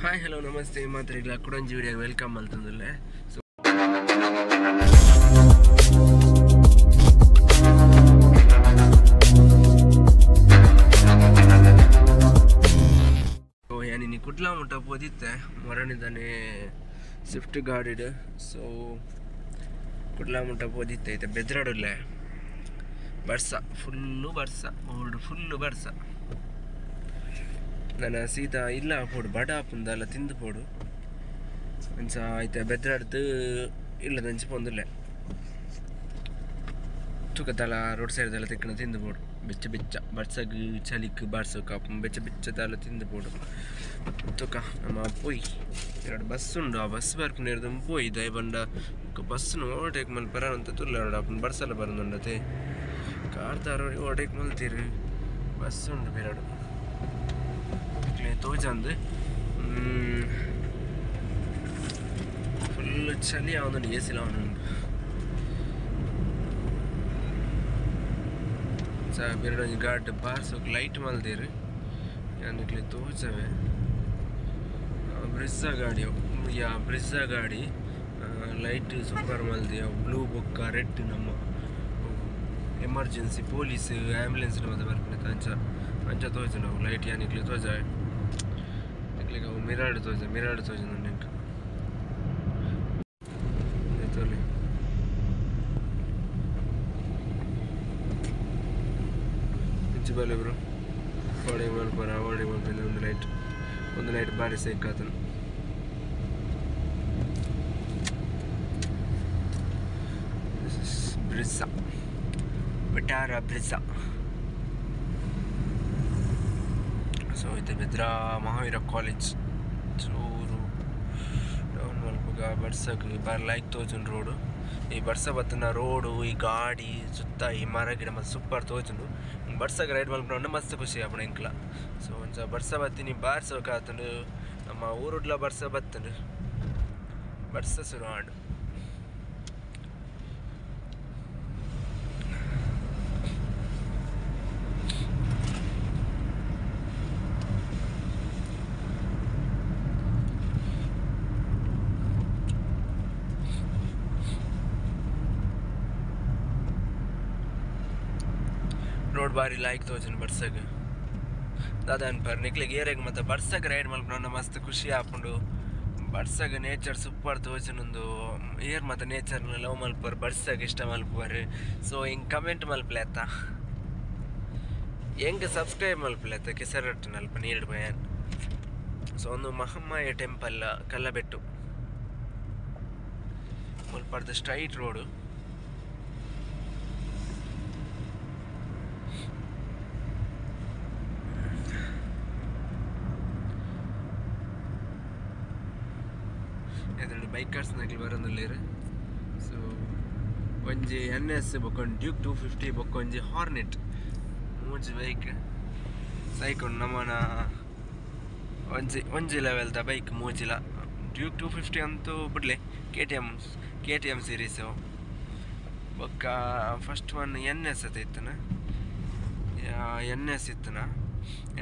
Hi hello ನಮಸ್ತೆ ಮಾತ್ರಿಗಳ ಕುಡಂಜಿ ವಿಡಿಯೋ welcome ಮಲ್ತಂದುಲ್ಲೆ. ಸೊ ಯಾನಿನಿ ಕುಡ್ಲ ಮುಟ್ಟ ಪೋದಿತ್ತೆ ಮೊರಣಿದಾನೆ ಸ್ವಿಫ್ಟ್ ಗಾಡಿಡ್. ಸೊ ಕುಡ್ಲ ಮುಟ್ಟ ಪೋದಿತ್ತೆ ಐತೆ ಬೆದ್ರಾಡುಲ್ಲೆ ಬರ್ಸ ಫುಲ್ಲು ಬರ್ಸ ಓಲ್ಡ್ ಫುಲ್ಲು ಬರ್ಸ. ನನ್ನ ಸೀದಾ ಇಲ್ಲ ಪೋಡು ಬಡ ಆಪುಂದಲ್ಲ ತಿಂದು ಪೋಡು ಅಂಚ ಐತೆ ಬೆದ್ರಾಡ್ದು ಇಲ್ಲದಂಚ ಪೊಂದುಲ್ಲೆ ತುಕದಲ ರೋಡ್ ಸೈಡ್ದಲ್ಲ ತಿಕ್ಕಣ ತಿಂದು ಪೋಡು ಬೆಚ್ಚ ಬೆಚ್ಚ ಬರ್ಸಗ್ ಚಲಿಕ್ ಬರ್ಸಕ್ ಆಪುಂಡು ಬೆಚ್ಚ ಬೆಚ್ಚದಲ್ಲ ತಿಂದು ಪೋಡು ತುಕ ನಮ್ಮ ಪೋಯ್ ಎರಡು ಬಸ್ ಉಂಡು ಆ ಬಸ್ ಬರ್ಪುನೇರ್ದು ಪೋಯ್ ದಯ ಬಂಡ ಬಸ್ನು ಓವರ್ಟೇಕ್ ಮಲ್ಪರ ಅಂತ ತುಲ್ಲ ಆಪುಂಡು ಬರ್ಸಲ್ಲ ಬರಂದುಂಡತೆ ಕಾರ್ ದಾರ ಓವರ್ಟೇಕ್ ಮಲ್ತೀರು ಬಸ್ ಉಂಡು ಬೇರಡು ತೋಜಂದು ಫುಲ್ ಚಳಿ ಆವೊಂದುಂಡು ಎ ಸಿಲ ಆವೊಂದುಂಡು ಚ ಬೇರೆ ಒಂಜಿ ಗಾಡ್ ಬಾರ್ಸೋಕ್ ಲೈಟ್ ಮಲ್ದೇರು ಯಾನಿಕ್ಲೆ ತೋಜವೆ. ಬ್ರಿಜ್ಜ ಗಾಡಿ ಯಾ ಬ್ರಿಜ್ಜ ಗಾಡಿ ಲೈಟ್ ಸೂಪರ್ ಮಲ್ದಿ ಬ್ಲೂ ಬೊಕ್ಕ ರೆಡ್ ನಮ್ಮ ಎಮರ್ಜೆನ್ಸಿ ಪೊಲೀಸ್ ಆಂಬ್ಯುಲೆನ್ಸ್ ಮಾತ ಬರ್ಪುನೆ ಅಂಚ ಅಂಚ ತೋಜುಂಡು ಅವು ಲೈಟ್ ಯಾನಿಕ್ಲೆ ತೋಜವೆ. ನಿಕ್ಲೆಗ್ ಅವು ಮಿರಾಡ್ ತೋಜ ಮಿರಾಡ್ ತೋಜುಂಡು ಎಂಕ್ ತೋಲೆ. ಇಂಚಿ ಬಲೆ ಬ್ರೋ ಓಡೆ ಮಲ್ಪರ ಓಡೆ ಮಲ್ಪಿಂದ ಒಂದು ಲೈಟ್ ಬಾರಿ ಸೇಕಾತನು. This is Brezza, Vitara Brezza. So ಇದು ಬೆದ್ರ ಮಹಾವೀರ ಕಾಲೇಜ್ ಚೂರು ಡೌನ್ ಮಲ್ಪುಗ ಬರ್ಸಗ್ ಬಾರಿ ಲೈಕ್ ತೋಜುಂಡು ರೋಡು. ಈ ಬರ್ಸ ಬತ್ತನ ರೋಡು ಈ ಗಾಡಿ ಸುತ್ತ ಈ ಮರ ಗಿಡ ಮಸ್ತ್ ಸೂಪರ್ ತೋಜುಂಡು. ಬರ್ಸಗ್ ರೈಡ್ ಮಲ್ಪುನ ಮಸ್ತ್ ಖುಷಿ ಆಪುಂಡು ಎಂಕ್ಲ. ಸೊ ಒಂಜ ಬರ್ಸ ಬತ್ತಿನಿ ಬಾರ್ ಸೋಕ ಆತುಂಡು ನಮ್ಮ ಊರುಡ್ಲ ಬರ್ಸ ಬತ್ತುಂಡು ಬರ್ಸ ಸುರು ಆಂಡ್. ರೋಡ್ ಬಾರಿ ಲಾಯ್ಕ್ ತೋಜುಂಡು ಬರ್ಸಗ್ ದಾದ ಅನ್ಪರ್ ನಿಕ್ಲೆಗ್ ಏರೆಗ್ ಮತ್ತೆ ಬರ್ಸಗ್ ರೈಡ್ ಮಲ್ಪುನ ಮಸ್ತ್ ಖುಷಿ ಆಪುಂಡು. ಬರ್ಸಗ್ ನೇಚರ್ ಸೂಪರ್ ತೋಜುಂಡು. ಏರ್ ಮತ್ತೆ ನೇಚರ್ನ ಲವ್ ಮಲ್ಪರ್ ಬರ್ಸಗ್ ಇಷ್ಟ ಮಲ್ಪುವರ್. ಸೊ ಹಿಂಗೆ ಕಮೆಂಟ್ ಮಲ್ಪಲೆ ಅತ್ತ ಹೆಂಗೆ ಸಬ್ಸ್ಕ್ರೈಬ್ ಮಲ್ಪಲೆ ಅತ್ತ ಕೆಸರಟ್ಟು ಅಲ್ಪ ನೀರು ಬಯಾನ್. ಸೊ ಒಂದು ಮಹಮ್ಮಾಯ ಟೆಂಪಲ್ ಕಲ್ಲಬೆಟ್ಟು ಮುಲ್ಪರ್ದ ಸ್ಟ್ರೈಟ್ ರೋಡು. ಎದುರು ಬೈಕರ್ಸ್ ನಕಲಿ ಬರೋದಿಲ್ಲೇರು. ಸೊ ಒಂಜಿ ಎನ್ ಎಸ್ ಬೊಕ್ಕೊಂಜಿ ಡ್ಯೂಕ್ 250 ಬೊಕ್ಕೊಂಜಿ ಹಾರ್ನೆಟ್ ಮೂಜಿ ಬೈಕ್ ಸೈಕೊಂಡು ನಮ್ಮನ ಒಂಜಿ ಒಂಜಿ ಲೆವೆಲ್ದ ಬೈಕ್ ಮೂಜಿಲ. ಡ್ಯೂಕ್ 250 ಅಂತೂ ಬಿಡ್ಲೆ ಕೆ ಟಿ ಎಮ್ ಸೀರೀಸು ಬೊಕ್ಕ ಫಸ್ಟ್ ಒನ್ ಎನ್ ಎಸ್ ಅತ್ತ ಇತ್ತನ ಎನ್ ಎಸ್ ಇತ್ತನ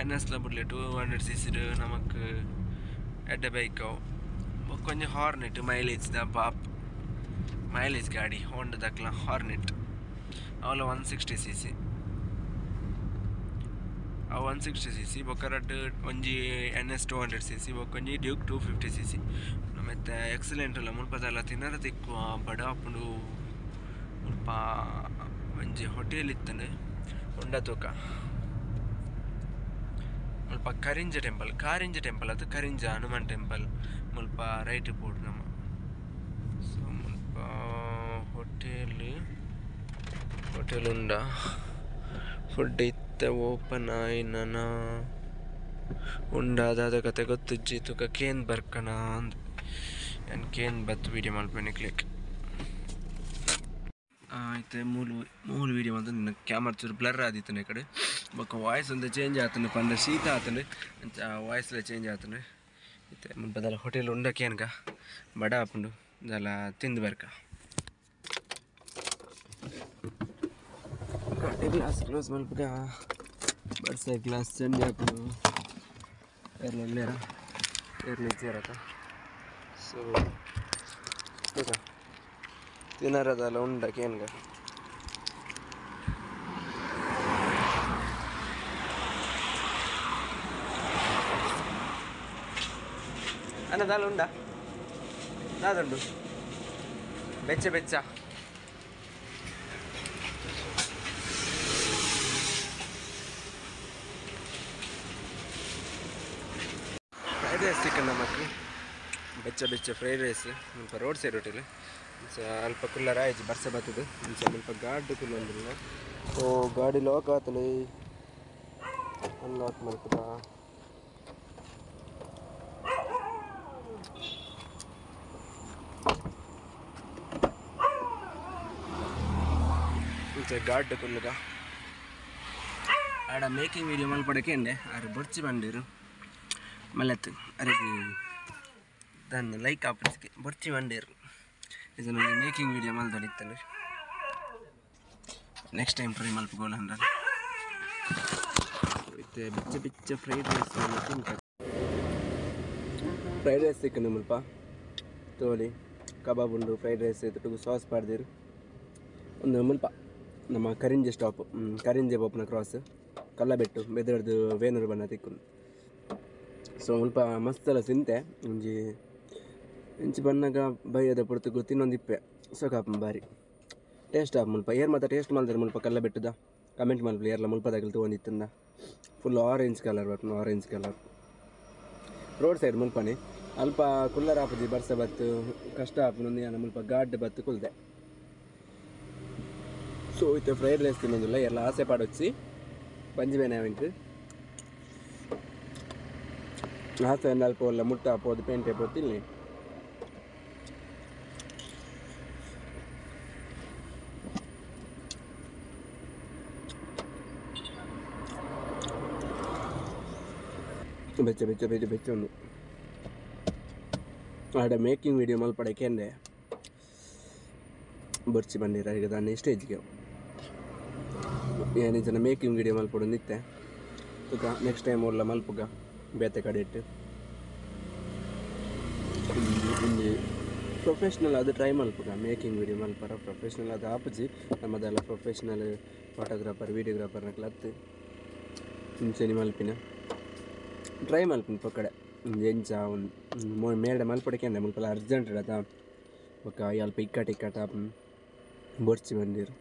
ಎನ್ ಎಸ್ಲ ಬಿಡ್ಲೆ 200 ಸಿ ಸಿ ನಮಕ್ ಎಡ್ಡೆ ಬೈಕ್ ಅವು. ಬೊಕ್ಕೊಂಜಿ Hornet mileage the Baap mileage ಗಾಡಿ ಹೋಂಡ ದಕ್ಲ ಹಾರ್ನೆಟ್ ಅವಲ 160 ಸಿ ಸಿ ಅವು 160 ಸಿ ಸಿ ಬೊಕ್ಕ ರಡ್ಡ್ ಒಂಜಿ ಎನ್ ಎಸ್ 200 ಸಿ ಸಿ ಬೊಕ್ಕೊಂಜಿ ಡ್ಯೂಕ್ 250 ಸಿ ಸಿ. ಮತ್ತೆ ಎಕ್ಸಲೆಂಟ್ ಉಲ್ಲ ಮುಲ್ಪದಲ್ಲ ತಿನ್ನರ ತಿಕ್ಕುವ ಬಡ ಆಪುಂಡು. ಮುಲ್ಪ ಒಂಜಿ ಹೋಟೆಲ್ ಇತ್ತಂಡು ಉಂಡ ತೂಕ ಮುಲ್ಪ ಕರಿಂಜ ಟೆಂಪಲ್ ಕಾರಿಂಜ ಟೆಂಪಲ್ ಅದು ಕರಿಂಜ ಹನುಮಾನ್ ಟೆಂಪಲ್ ಮುಲ್ಪ ರೈಟ್ ಪೋಡು ನಮ್ಮ. ಸೊ ಮುಲ್ಪ ಹೋಟೆಲ್ ಹೋಟೆಲ್ ಉಂಡ ಫುಡ್ ಇತ್ತ ಓಪನ್ ಆಯ್ನ ಉಂಡ ಅದಾದ ಕತೆ ಗೊತ್ತಿಜ್ಜಿ ತುಕ ಕೇನ್ ಬರ್ಕಣ ಅಂದ್ ಏನು ಕೇನ್ ಬತ್ತು ವೀಡಿಯೋ ಮಲ್ಪನೆ ಕ್ಲಿಕ್ ಆಯ್ತು. ಮೂಲು ಮೂಲು ವೀಡಿಯೋ ಮಲ್ತು ನಿನ್ನ ಕ್ಯಾಮರಾ ಚೂರು ಬ್ಲರ್ ಆದಿತ್ತನೆ ಈ ಕಡೆ ಬೊಕ್ಕ ವಾಯ್ಸ್ ಒಂದು ಚೇಂಜ್ ಆತಂಡು ಪಂಡ ಶೀತ ಆತಂಡು ಅಂಚ ವಾಯ್ಸ್ಲ ಚೇಂಜ್ ಆತಂಡು. ಇತ್ತೆ ಮುಲ್ಪದಲ್ಲ ಹೋಟೆಲ್ ಉಂಡಕೇನ್ಗ ಬಡ ಆಪುಂಡು ದಲ್ಲ ತಿಂದು ಬರ್ಕ. ಗ್ಲಾಸ್ ಕ್ಲೋಸ್ ಮಲ್ಪುಗ ಬರ್ಸ ಗ್ಲಾಸ್ ಚಂಡಿ ಆಪುಂಡು. ಏರ್ನಿಜ್ಜೇರತ ಸೊ ತಿನ್ನರದಲ್ಲ ಉಂಡ ಕೇನ್ಗ ಅಣ್ಣ ದಾಲ ಉಂಡ ದಾದುಂಡು ಬೆಚ್ಚ ಬೆಚ್ಚ ಫ್ರೈಡ್ ರೈಸ್ ಚಿಕನ್ ನಮಕ್ ಬೆಚ್ಚ ಬೆಚ್ಚ ಫ್ರೈಡ್ ರೈಸ್ ಮುಲ್ಪ ರೋಡ್ ಸೈಡ್ ಹೋಟೆಲ್ ಅಲ್ಪ ಕುಲ್ಲರ ಆಯ್ತು ಬರ್ಸೆ ಬರ್ತದೆ ಸ್ವಲ್ಪ ಗಾಡಿ ಕುಲ್ಲೊಂದಿಲ್ಲ ಓ ಗಾಡಿ ಲಾಕ್ ಆತಲೇ ಅನ್ಲಾಕ್ ಮಾಡ್ತದ ಗಾಡ್ ಕುಲ್ಲುಗ ಆಡ ಮೇಕಿಂಗ್ ವೀಡಿಯೋ ಮಲ್ಪಡಕ್ಕೆ ಅಂಡೆ ಆರು ಬೊರ್ಚಿ ಬಂದಿರು ಮಲತ್ತು ಅರೆಗೆ దాన్ని ಲೈಕ್ ಆಪರ್ಸ್ಗೆ ಬೊರ್ಚಿ ಬಂದಿರು ಇದನ್ನು ಮೇಕಿಂಗ್ ವೀಡಿಯೋ ಮಲ್ದೊಳಿತ್ತಲ್ಲ ನೆಕ್ಸ್ಟ್ ಟೈಮ್ ಟ್ರೈ ಮಲ್ಪಗೋಲ ಅಂದ್ರೆ ಇತ್ತೆ ಬಿಚ್ಚ ಬಿಚ್ಚ ಫ್ರೈಡ್ ರೈಸ್ ತಿನ್ಕ ಫ್ರೈಡ್ ರೈಸ್ ತಿಕ್ಕಂಡು ಮುಲ್ಪ ತೋಲಿ ಕಬಾಬ್ ಉಂಡು ಫ್ರೈಡ್ ರೈಸ್ ತುಟುಗು ಸಾಸ್ ಪಾಡ್ದಿರು ಒಂದು ಮುಲ್ಪ ನಮ್ಮ ಕರಿಂಜೆ ಸ್ಟಾಪ್ ಕರಿಂಜೆ ಪೋಪುನ ಕ್ರಾಸ್ ಕಲ್ಲಬೆಟ್ಟು ಬೆದರ್ದು ವೇನೂರು ಬಣ್ಣ ತಿಕ್ಕು ಸೊ ಮುಲ್ಪ ಮಸ್ತೆಲ್ಲ ತಿಂತೆ ಒಂಜಿ ಇಂಚಿ ಬನ್ನಗ ಬೈಯದ ಪೊರ್ತುಗು ತಿನ್ನೊಂದಿಪ್ಪೆ ಸೊಕಾಪ ಬಾರಿ ಟೇಸ್ಟ್ ಆಪ್ ಮುಲ್ಪ ಏರ್ ಮಾತ್ರ ಟೇಸ್ಟ್ ಮಲ್ತಾರೆ ಮುಲ್ಪ ಕಲ್ಲಬೆಟ್ಟುದ ಕಮೆಂಟ್ ಮಲ್ಪಲೆ ಏರ್ಲ ಮುಲ್ಪದಾಗಲು ತಗೊಂಡಿತ್ತಂದ ಫುಲ್ ಆರೆಂಜ್ ಕಲರ್ ಬರ್ಪುನ ಆರೆಂಜ್ ಕಲರ್ ರೋಡ್ ಸೈಡ್ ಮುಲ್ಪನೆ ಅಲ್ಪ ಕುಲ್ಲರ್ ಆಪುಜಿ ಬರ್ಸ ಬತ್ತು ಕಷ್ಟ ಆಪುನೊಂದು ಯಾನ ಮುಲ್ಪ ಗಾಡ್ ಬತ್ತು ಕುಲ್ದೆ ಸೊ ಇತ್ತೆ ಫ್ರೈಡ್ ರೈಸ್ ತಿನ್ನೋದಿಲ್ಲ ಎಲ್ಲ ಆಸೆ ಪಾಡೊಚ್ಚಿ ಬಂಜಿ ಬೇನೆ ಅವೆಂಕ್ ಆಸೆ ಅಲ್ಪ ಒಲ್ಲ ಮುಟ್ಟ ಪೋದು ಪೇಂಟೆ ಪೋದು ತಿನ್ನಿ ಬೆಚ್ಚ ಬೆಚ್ಚ ಬೆಚ್ಚ ಬೆಚ್ಚ ಉಂಡು ಆಡ ಮೇಕಿಂಗ್ ವೀಡಿಯೋ ಮಲ್ಪಡಕ್ಕೆ ಅಂದೆ ಬೊರ್ಚಿ ಬಂದಿರ ಈಗ ದಾನೆ ಸ್ಟೇಜ್ಗೆ ಏನು ಜನ ಮೇಕಿಂಗ್ ವೀಡಿಯೋ ಮಲ್ಪಡು ನಿತ್ತೆ ತುಕ ನೆಕ್ಸ್ಟ್ ಟೈಮ್ ಒಲ್ಲ ಮಲ್ಪುಗ ಬೇತೆ ಕಡೆ ಇಟ್ಟು ಇಲ್ಲಿ ಪ್ರೊಫೆಷ್ನಲ್ ಅದು ಟ್ರೈ ಮಲ್ಪುಗ ಮೇಕಿಂಗ್ ವೀಡಿಯೋ ಮಲ್ಪರ ಪ್ರೊಫೆಷ್ನಲ್ ಅದು ಆಪುಜಿ ನಮ್ಮದೆಲ್ಲ ಪ್ರೊಫೆಷ್ನಲ್ ಫೋಟೋಗ್ರಾಫರ್ ವೀಡಿಯೋಗ್ರಾಫರ್ನ ಅತ್ತು ಇಂಚೆನಿ ಮಲ್ಪಿನ ಟ್ರೈ ಮಲ್ಪಿನ ಪೊಕ್ಕಡೆ ಎಂಚ ಒಂದು ಮೇಲ್ಡೆ ಮಲ್ಪಡಕ್ಕೆ ಅಂದೆ ಮುಲ್ಪಲ ಅರ್ಜೆಂಟ್ ಇಡತ್ತ ಬೊಕ್ಕ ಅಲ್ಪ ಇಕ್ಕಟ್ ಇಕ್ಕಟ ಬೊರ್ಚಿ ಬಂದಿರು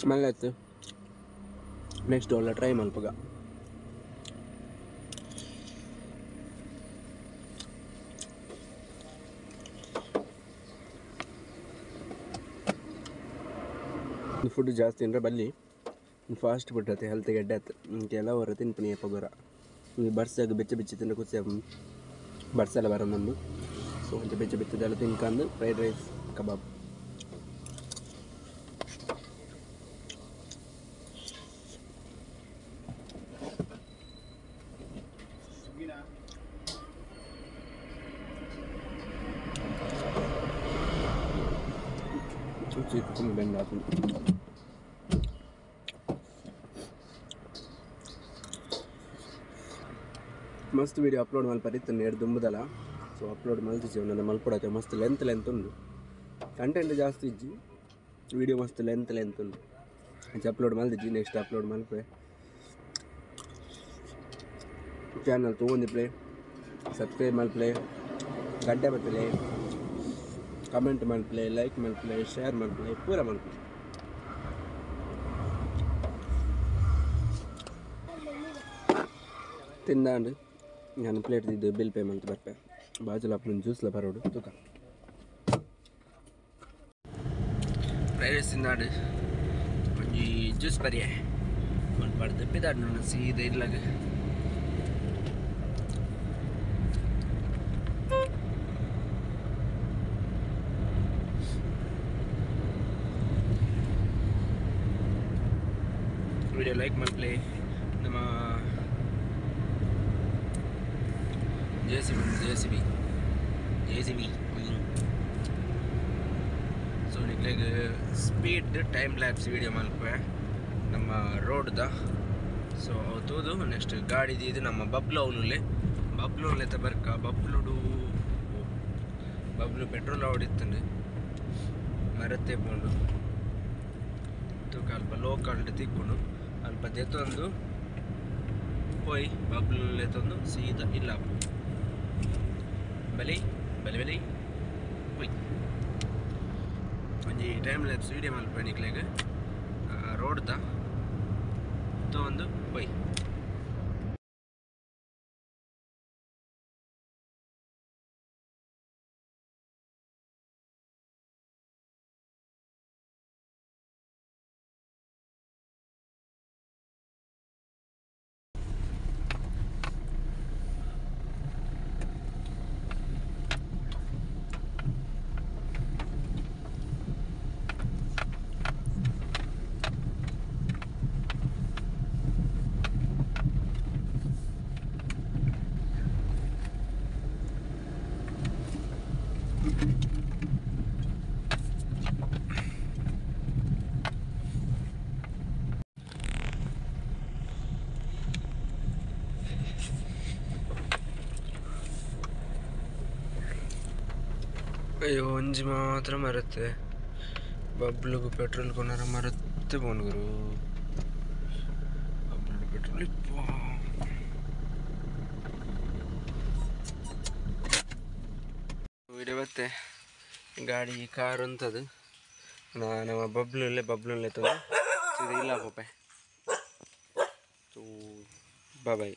ಮಲ್ಲಾಯ್ತು ನೆಕ್ಸ್ಟ್ ಒಳ್ಳೆ ಟ್ರೈ ಮಲ್ಪುಗ ಫುಡ್ ಜಾಸ್ತಿ ಅಂದರೆ ಬಲ್ಲಿ ಫಾಸ್ಟ್ ಫುಡ್ ಆಯ್ತು ಹೆಲ್ತ್ಗೆ ಎಡ್ಡೆ ಆಯ್ತು ಕೆಲವರು ತಿನ್ಪನಿ ಪಗೋರ ಬರ್ಸಾಗ ಬೆಚ್ಚ ಬೆಚ್ಚ ತಿಂದ್ರೆ ಖುಷಿ ಬರ್ಸೆಲ್ಲ ಬರೋದೊಂದು ಸೊ ಒಂಚ ಬೆಚ್ಚ ಬೆಚ್ಚದೆಲ್ಲ ತಿನ್ಕೊಂಡು ಫ್ರೈಡ್ ರೈಸ್ ಕಬಾಬ್ ಚಿಕ್ಕ ಬೆಂಡ ಮಸ್ತ್ ವೀಡಿಯೋ ಅಪ್ಲೋಡ್ ಮಲ್ಪರಿತ್ತು ನೇರು ದುಂಬುದಲ್ಲ ಸೊ ಅಪ್ಲೋಡ್ ಮಲ್ತಿಜಿ ನನ್ನ ಮಲ್ಪಡಕ್ಕೆ ಮಸ್ತ್ ಲೆಂತ್ ಲೆಂತ್ ಉಂಡು ಕಂಟೆಂಟ್ ಜಾಸ್ತಿ ಇಜ್ಜಿ ವೀಡಿಯೋ ಮಸ್ತ್ ಲೆಂತ್ ಲೆಂತ್ ಉಂಡು ಅಂಚ ಅಪ್ಲೋಡ್ ಮಲ್ತಿಜಿ ನೆಕ್ಸ್ಟ್ ಅಪ್ಲೋಡ್ ಮಲ್ಪೆ ಚಾನಲ್ ತೊಗೊಂಡಿಪ್ಲೆ ಸಬ್ಸ್ಕ್ರೈಬ್ ಮಲ್ಪಲೆ ಗಂಟೆ ಬತ್ತಲೆ ಕಮೆಂಟ್ ಮಲ್ಪಲೆ ಲೈಕ್ ಮಲ್ಪಲೆ ಶೇರ್ ಮಲ್ಪಲೆ ಪೂರ ಮಲ್ಪಲೆ ತಿಂದಾಂಡು ನಾನು ಪ್ಲೇಟ್ ತಿದ್ದು ಬಿಲ್ ಪೇ ಮಂತ್ ಬರ್ಪೆ ಬಾಜುಲ ಅಪ್ಪನ ಜ್ಯೂಸ್ಲ ಬರೋಡು ತುಕ ಫ್ರೈಡ್ ರೈಸ್ ತಿಂದಾಡು ಒಂಜಿ ಜ್ಯೂಸ್ ಪರಿಯೆ ಮಲ್ಪಾಡ್ದು ಪಿದಾಡು ಸೀದಾ ಇಲ್ಲಗ ವಿಡಿಯೋ ಲೈಕ್ ಮಲ್ಪಲೆ ನಮ್ಮ JCB JCB so ನಿಕ್ಲೆಗ್ ಸ್ಪೀಡ್ ಟೈಮ್ ಲ್ಯಾಪ್ಸ್ ವಿಡಿಯೋ ಮಲ್ಪೆ ನಮ್ಮ ರೋಡ್ದ ಸೊ ತೂದು ನೆಕ್ಸ್ಟ್ ಗಾಡಿ ಇದು ನಮ್ಮ ಬಬ್ಲು ಅವನುಲೆ Bablu ಲೆತ್ತ ಬರ್ಕ ಬಬ್ಲುಡು ಬಬ್ಲು ಪೆಟ್ರೋಲ್ ಆವಡಿತ್ತಂಡು ಮರತ್ತೆ ಪೋಂಡು ತೂಕ ಅಲ್ಪ ಲೋಕಲ್ ತಿಕ್ಕುಂಡು ಅಲ್ಪ ದೆತ್ತೊಂದು ಪೋಯ್ ಬಬ್ಲು ಲೆತ್ತೊಂದು ಸೀದಾ ಇಲ್ಲ ಬಲಿ ಬಲಿ ಬಲಿ ಪೋಯ್ ಒಂಜಿ time lapse video ಮಲ್ಪ ನಿಕ್ಲೆಗ್ ರೋಡ್ದ ತೊಂದು ಪೋಯ್. ಅಯ್ಯೋ ಒಂಜಿ ಮಾತ್ರ ಮರತ್ತೆ ಬಬ್ಲುಗು ಪೆಟ್ರೋಲ್ ಕೊನರ ಮರತ್ತೆ ಬೋನ್ಗುರು ಬಬ್ಲು ಪೆಟ್ರೋಲ್ ಇಪ್ಪ ವಿಡಿಯೋ ಬತ್ತೆ ಗಾಡಿ ಕಾರ್ ಅಂತದು ನಮ್ಮ ಬಬ್ಲುಲ್ಲೇ ಬಬ್ಲುಲ್ಲೇ ತಂದು ಇದು ಇಲ್ಲ ಪಪ್ಪೆ. ಬಾಯ್.